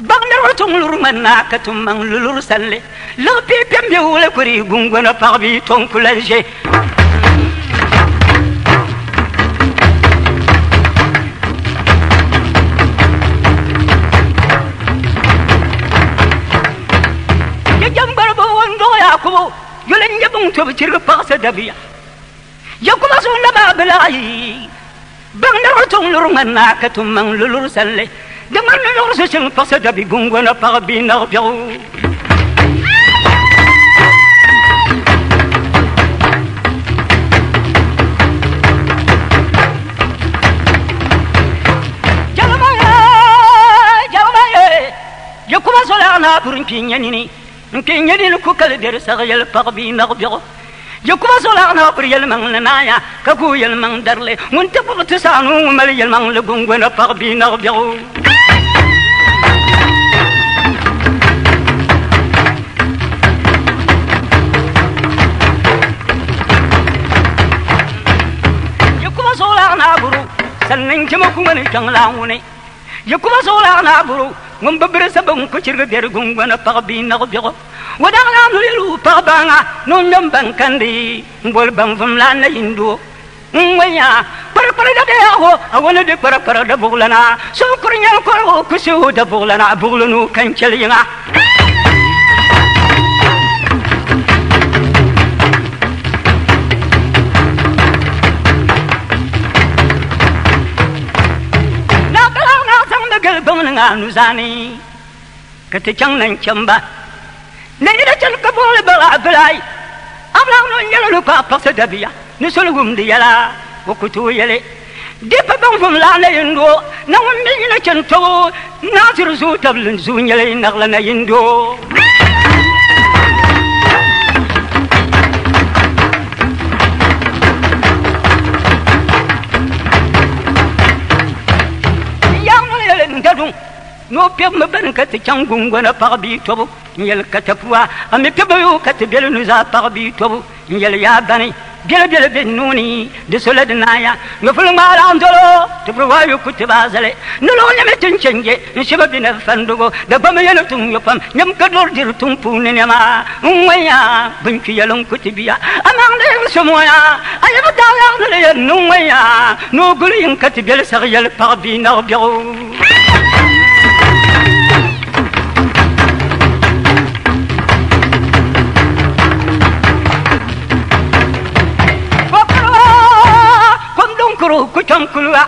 Baŋ niriba tuŋ luri ŋmani naa ka tum maŋ luluri sanli. Liɣi pii piɛm bɛ wula kuri gungona paɣa bia tɔŋ ku lan ʒe. Jɛjɛŋgbariba ŋun dɔɣi Yakubu yuli n-nyɛ bɛn tobi chirigi paɣisa dabiya. Yakuba zuɣu naba bilaayi. Baŋ niriba tuŋ luri ŋmani naa ka tum maŋ luluri sanli. Di ŋmani ni luɣiri so shɛŋ paɣisa dabi gungona paɣa bia naɣ biɛɣu. Yakuba zuɣu naa buri n-kpi n-nya nini, n-kpi n-nya nini ku kali beri saɣ yɛli paɣ bia naɣ biɛɣu. Yakuba zuɣu naa buri yɛlimaŋli naaya ka guui yɛlimaŋ darili ŋun ti kpuɣi ti saanu ŋun mali yɛlimaŋli gungona paɣ bia naɣ biɛɣu. Yakuba zuɣu naa buru sanni n-chɛma ku ŋmani kpiɔŋ lan ŋuni. Yakuba zuɣu naa buru ŋun bi biri sabi n-ku chirigi beri gungona paɣ bia naɣ biɛɣu. O daɣ naa noli yɛli o paɣ baaŋa ni o ŋmɛm ban kandi m-boli ban vum la na yindoo. N-ŋɔnya kparikpari da bɛ yaɣu, a wani di kparikpari da buɣulana. So kuri nyɛli kɔrigu ku suhu da buɣulana, buɣulanu ka n chɛli yiŋa. Na bala na zaŋ mi gili biŋ ni ŋa nuzaani ka ti chaŋ na n-chamba. Na yina chani ka buɣili baɣa bilaayi. Abulaŋ no n-yɛli ni paɣa paɣisi dabiya ni soli wumdi yɛla o ku tooi yɛli. Di pa baŋ vum laa na yindoo, na ŋun mi yina chani tobu naaziri zuɣu tabili zuɣu nyɛli naɣila na yindoo. Yaŋ no yɛli n dadun ni o piɛbi mi bani ka ti chaŋ gungona paɣa bia tobu n yɛli ka ti pua a mi piɛbi yo ka ti beli nuzaa paɣa bia tobu n yɛli yaa bani biɛli biɛli be nuuni di sola di naaya nyɔfuli ŋmaara n dolo ti biri waayo ku ti baa zali ni luɣ nyɛmi ti n chɛnje n shɛba bi na fandugu dagbama yɛli tuŋ nyɔ pam nyɛm ka dori diri tuŋ puuni nɛma n ŋɔnya bin kpi yɛli n ku ti bia amaŋdi n somoya a yɛbi daa ni li yɛli ni ŋɔnya ni o guli yin ka ti beli saɣ yɛli paɣa bia naɣ biɛɣu. Kuru ku chaŋ kuluwa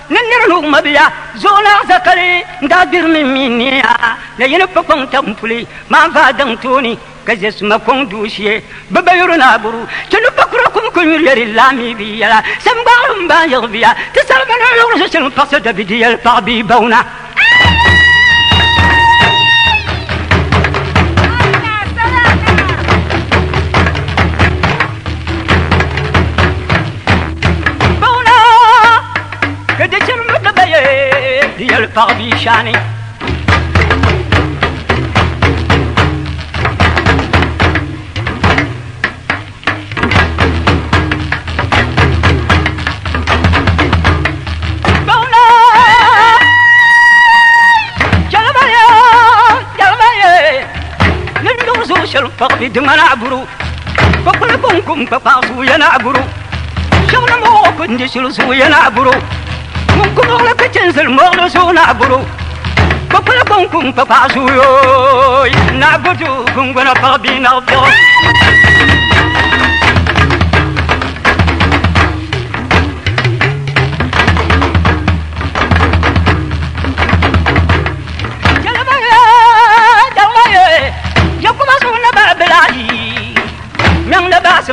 ni nir nu mabiya zuɣu zakali n daa gbiri mi mi niya na yini kpakpaŋ tam puli maa va daŋ tooni ka ʒe suma kɔŋ duushee bi ba yuri naa buru ti ni pakura kum ku nyuri yɛli laami bi yɛla sam gbaɣarim baa yiɣi biya ti salima ni luɣuri so shɛli paɣasa dabidi yɛli paɣa bia bawuna. Yɛli paɣa bia shani.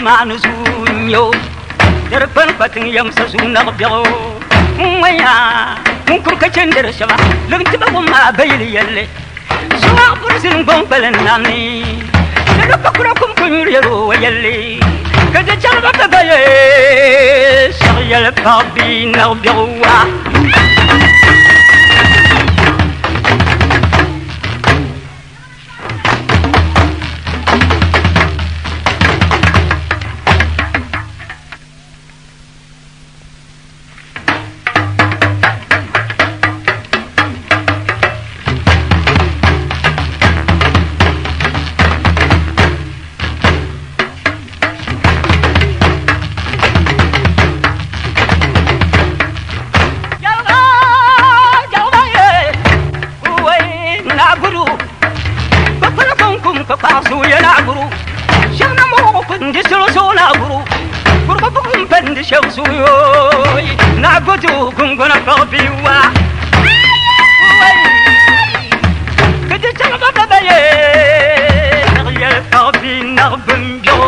Maanu zuunyo deri kpani kpatin yɛm sa zuu naɣ biɛɣu ŋmanya ŋun kuri ka chɛn deri shɛba liŋ ti ba ŋun maa bayili yɛlli zuɣu burisi n gbɔŋ kpalin namni di lu pakura kum ku nyuri yɛl o wa yɛlli ka di chɛri ba pa baye saɣ yɛli paɣa bia naɣ biɛɣu wa. shɛba zuɣu naɣibutu gungona paɣa bia wa ka di chaŋ ba ba ye naɣ yɛli paɣa bia naɣ bimbiɛɣu